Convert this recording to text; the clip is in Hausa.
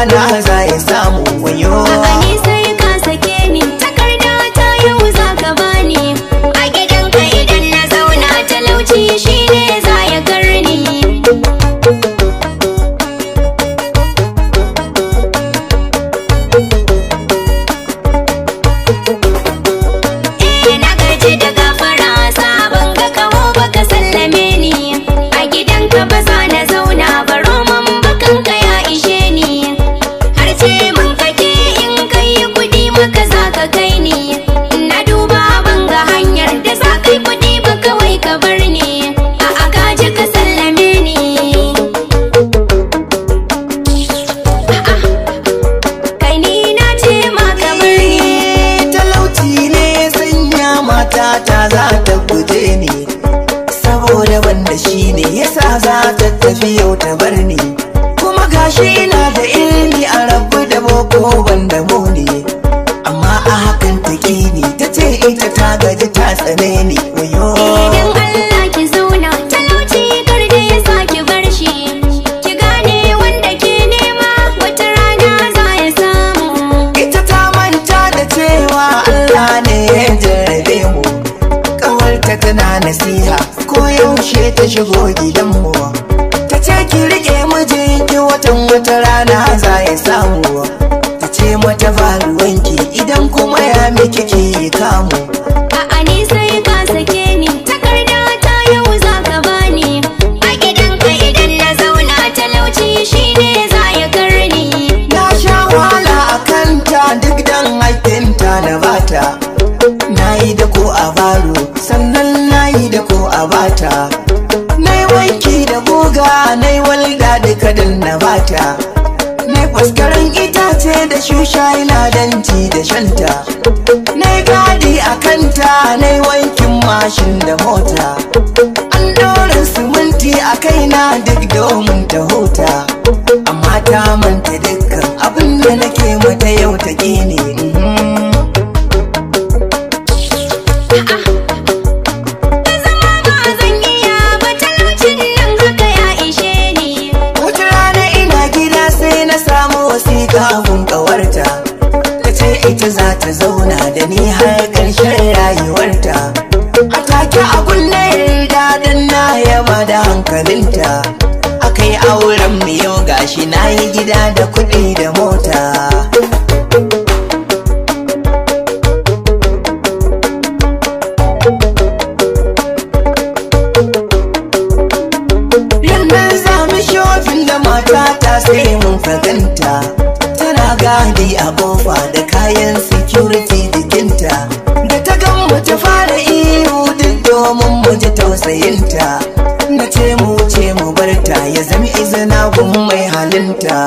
rana za ya samu wayo. A'a, ni sai ka sake ni, takarda ta yau za ka bani. A gidanka idan na zauna, talauci shine za ya karni. Eh, na gaji da gafara, sabon ga kawo baka sallame ni. A gidanka ba za na zauna ba, roman bakanka ya ishe ni. Har ce mun kake in kai kuɗi maka za ka kai ni. Na duba ban ga hanyar da za kai kuɗi ba, kawai ka bar ni. A gaji ka sallame ni. A'a, kai ni na ce ma ka bar ni. Talauci ne sanya matata za ta guje ni, saboda wanda shi ne yasa za ta tafi yau ta bar ni. Kuma gashi ina da ilimi a rabu da boko banda muni, amma a hakan ta ni, ta ce ita ta gaji ta tsane ni wayo. Idan Allah ki zauna, talauci kar da ya sa ki bar shi. Ki gane wanda ke nema wata rana za ya samu. Ita ta manta da cewa Allah ne ya jarrabe mu. Ƙawarta tana nasiha ko yaushe ta shigo gidanmu, ta ce ki rike mijinki, watan wata rana za ya samu. Ta ce mata ba ruwanki, idan kuma ya miki ki kamu. A'a, ni sai ka sake ni, takarda ta yau za ka bani. A gidanka idan na zauna, talauci shine za ya karni. Na sha wahala a kanta duk dan haƙƙinta na bata. Na yi da ko a baro, sannan na yi da ko a bata. Na yi wanki da guga, na yi walda duka dan na bata. Na yi faskaren itace da shusha ina danci da shanta. Na yi gadi a kanta, na yi wankin mashin da mota. An ɗora siminti a kaina duk domin ta huta. Amma ta manta dukkan abin da nake mata, yau ta ƙi ni. Da zama ba zan iya ba, talaucin nan haka ya ishe ni. Wata rana ina gida sai na samu wasiƙa gun ƙawarta. Ta ce ita za ta zauna da ni har ƙarshen rayuwarta. A take a na yarda dan na yaba da hankalinta. Aka yi auren mu, yau gashi na yi gida da kuɗi da mota. Rannan za mu shopping da matata sai mun faganta. Tana gadi a kofa da kayan security jikinta. Da ta gan mu ta fara ihu duk domin mu ji tausayinta. Na ce mu ce mu barta, ya zama izina gun mai halinta.